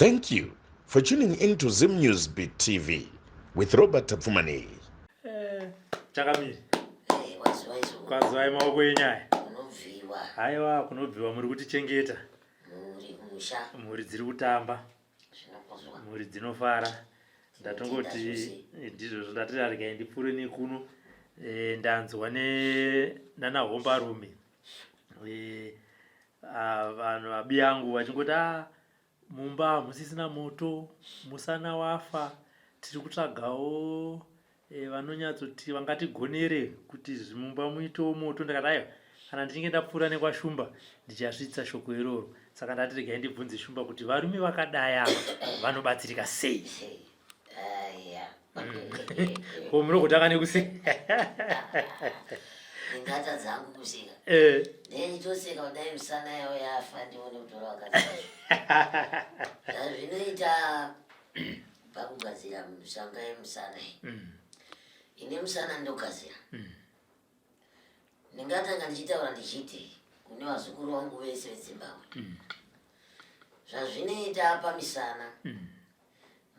Thank you for tuning in to Zim News Beat TV with Robert Tapfumaneyi. Eh, Chakamiri. Eh, waziva izvo. Kwazivai maoko enyaya. Kunobviwa. Haiwa kunobviwa muri kutichengeta. Mhuri kumusha. Mhuri dziri kutamba. Zvinokuzwa. Mhuri dzinofara. Ndatongoti ndizvozvo ndati regai ndipfuure nekuno. Eh, ndanzwa ne nana hombarume. Eh, ah, vanhu vabiyangu vachingoti ah, mumba hamusisina moto musana wafa tiri kutsvagawo eh, vanonyatsoti vangatigonere kuti mumba muitewo moto ndakati aiwa kana ndichinge ndapfuura nekwashumba ndichasvitsa shoko iroro saka ndati regai ndibvunze shumba kuti varume vakadai ava vanobatsirika sei Ko munogotanga nekuseka. Ndingata dzangu kuseka. Eh. Ndinotoseka kudai misana yavo yafa ndione kutora vakadzi. Zvinoita pakugadzira mishanga yemusana iyi. Ine musana ndogadzira. Ndingatanga ndichitaura ndichiti kune vazukuru vangu vese veZimbabwe. Zvazvinoita pamisana.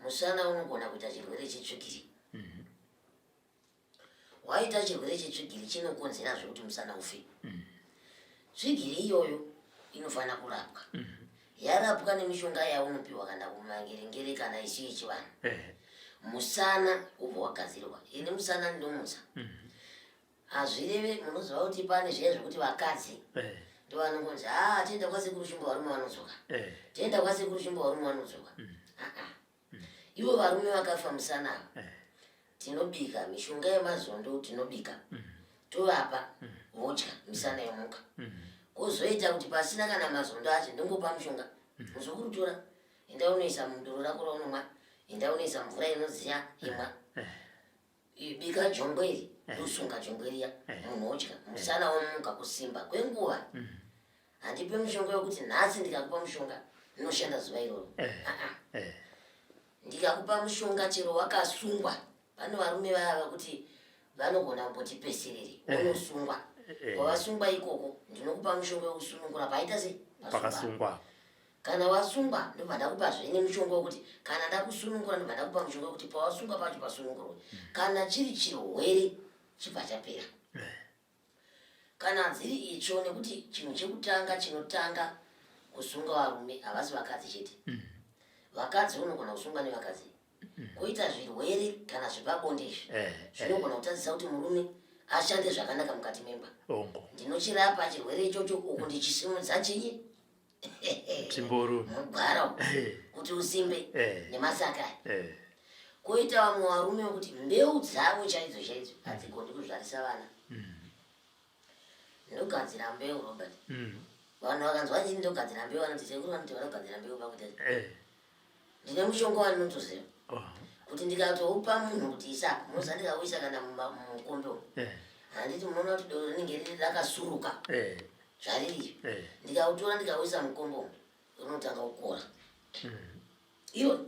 Musana unogona kuita chirwere chetsvigiri. Waita chirwere chetsvigiri chinokonzera zvekuti musana ufe. Tsvigiri iyoyo inofanira kurapwa. Yarapwa nemishonga yaunopiwa kana kumangerengere kana isu yechivanhu. Musana wobva wagadzirwa. Ini musana ndinomutsa. Hazvireve munoziva kuti pane zviya zvekuti vakadzi eh. ndovanongonzi ah tienda kwasekuru Shumba varume vanodzoka eh. tienda kwasekuru Shumba varume vanodzoka mm. Ah, ah. Ivo varume vakafa musana ava eh. tinobika mishonga yemazondo tinobika tovapa vodya misana yomuka kwozoita kuti pasina kana mazondo acho ndongopa mushonga muzukuru tora enda unoisa mudoro rako raunomwa enda unoisa mvura inodziya imwa Bika jongwe iri ndosunga jongwe riya munhu odya musana womuka kusimba kwenguva handipe mushonga wekuti nhasi ndikakupa mushonga unoshanda zuva iroro ah, ah. Ndikakupa mushonga chero wakasungwa pane varume vaya vakuti vanogona kumboti pesiriri unosungwa kwavasungwa ikoko ndinokupa mushonga wekusunungura paita sei pakasungwa Kana wasungwa ndobva ndakupa zvene mushonga wekuti kana ndakusunungura ndobva ndakupa mushonga wekuti pawasungwa pacho pasunungurwe. Kana chiri chirwere chibva chapera. Kana dziri itsvo nekuti chinhu chekutanga chinotanga kusunga varume havasi vakadzi chete. Vakadzi unogona kusungwa nevakadzi. Koita zvirwere kana zvepabonde izvi zvinogona kutadzisa kuti murume ashande zvakanaka mukati memba. Ndinochirapa chirwere ichocho uku ndichisimudza chinyi Tsvimboru. Mugwara kuti usimbe eh. nemasaka eh. Koita vamwe varume vekuti mbeu dzavo chaidzo chaidzo hadzigoni kuzvarisa vana. Ndogadzira mbeu Robert. Vanhu vakanzwa chii ndogadzira mbeu vanoti sekuru vanoti vanogadzira mbeu pakuti eh. Ndine mushonga wandinotoziva oh. kuti ndikatoupa munhu kuti isa apa munoziva ndikauisa kana mumukombe umu handiti munoona kuti doro rinenge riri rakasuruka zvariri eh. Ndikautora ndikauisa mukombe umu rinotanga kukora iro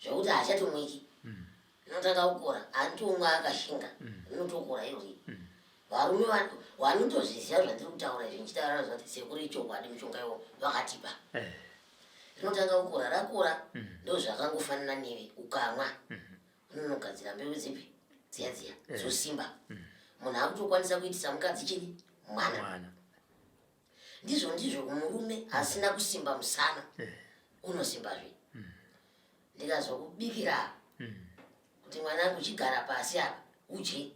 zvekuti hachatomwiki rinotanga kukora handitomwa akashinga rinotokora irori varume vanotozviziva zvandiri kutaura izvi ndichitaura zvati sekuru ichokwadi mushonga iwo vakatipa rinotanga kukora rakora ndozvakangofanana neve ukamwa unonogadzira mbeu dzipi dziya dziya dzosimba munhu akutokwanisa kuitisa mukadzi chini mwana ndizvo ndizvo kumurume asina kusimba musana unosimbazve ndikazokubikira kuti mwanangu chigara pasi apa udye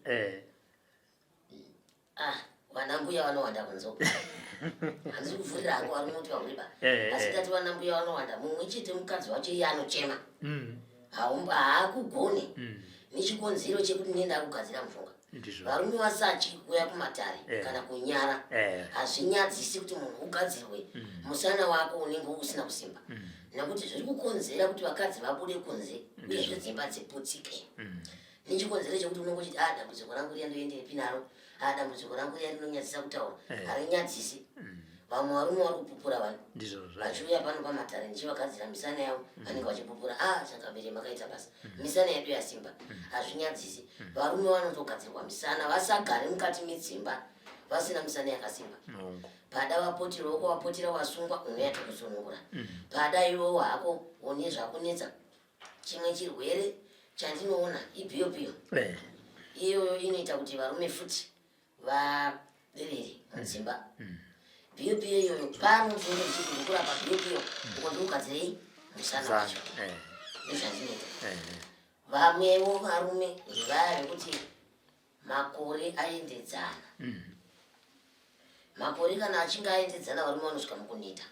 Ah, vana mbuya vanowanda kunze uko. Handisi kuvhurira hangu varume kuti vahure ba. Eh, Asi eh. tati vana mbuya vanowanda mumwe chete mukadzi wacho iye anochema. Haakugone. Nechikonzero chekuti ndinenge ndakugadzira mushonga. Ndizvo. Varume vasatyi kuuya kumatare kana kunyara. Hazvinyadzisi kuti munhu ugadzirwe musana wako unenge usina kusimba. Nekuti zviri kukonzera kuti vakadzi vabude kunze uyezve dzimba dziputsike. Nechikonzero chekuti unenge uchiti ah dambudziko rangu riya ndoendepi naro ah dambudziko rangu riya rinonyadzisa kutaura harinyadzisi vamwe varume vari kupupura vanhu Ndizvozvo. Vachiuya pano pamatare ndichivagadzira misana yavo vanenge vachipupura ah changamire makaita basa misana yedu yasimba hazvinyadzisi varume vanotogadzirwa misana vasagare mukati medzimba vasina misana yakasimba Hongu. Pada wapotirwa uko wapotera wasungwa, unouya tokusunungura. Pada iwewo hako une zvakunetsa. Chimwe chirwere chandinoona ibhiyopiyo. Iyoyo inoita kuti varume futi vaderere mudzimba. Bhiyopiyo iyoyo pano ndinenge ndichiti ndikurapa bhiyopiyo, uko ndikugadzirei musana wacho. Ndozvandinoita. Vamwewo varume ndevaya vekuti makore aendedzana. Makore kana achinge aendedzana, varume vanosvika mukuneta,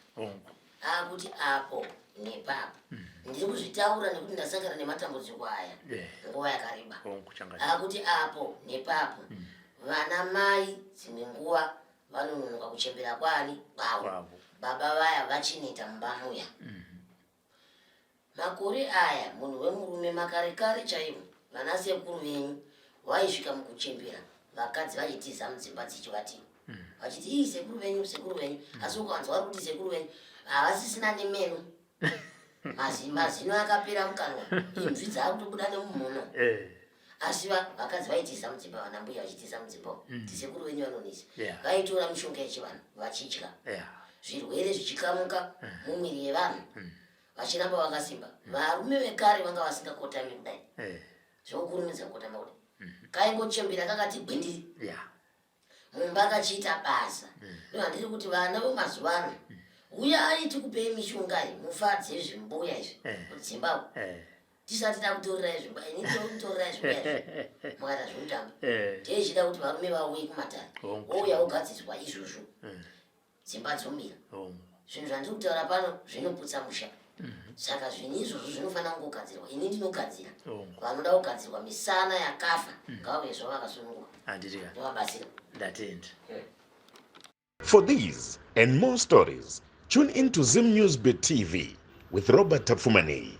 akuti apo nepapo. Ndiri kuzvitaura nekuti ndasangana nematambudziko aya nguva yakareba. Akuti apo nepapo, vana mai dzimwe nguva vanononoka kuchembera kwani kwavo, baba vaya vachineta mumba muya. Makore aya, munhu wemurume makare kare chaivo, vana sekuru venyu vaisvika mukuchembera vakadzi vachitiza mudzimba dzichivati, vachiti, "Ii, sekuru venyu, sekuru venyu." Asi ukanzwa vari kuti sekuru venyu, havasisina nemeno. Mazino akapera mukanwa, imvi dzaakutobuda nemumhuno. Asi vakadzi vaitiza mudzimba, vana mbuya vachitiza mudzimba kuti sekuru venyu vanonisa. Vaitora mishonga yechivanhu vachidya, zvirwere zvichikamuka mumwiri yevanhu, vachiramba vakasimba. Varume vekare vanga vasingakotami kudai zvokurumidza kukotama kudai. Kaingochembera kakati gwindiri mumba kachiita basa. Ndohandiri kuti vana vemazuva ano, uyai tikupei mishonga iyi mufadze zvimbuya izvi kudzimba uku. Tisati takutorerai zvimbuya, ini tokutorerai zvimbuya izvi mukaita zvekutamba. Teichida kuti varume vauye kumatare, ouya ogadziriswa izvozvo, dzimba dzomira. Zvinhu zvandiri kutaura pano zvinoputsa musha, saka zvinhu izvozvo zvinofanira kungogadzirwa. Ini ndinogadzira. Vanoda kugadzirwa misana yakafa ngavauye zvavo vakasununguka, ndovabatsira. Ndatenda. For these and more stories, tune in to Zim News Bit TV with Robert Tafumani.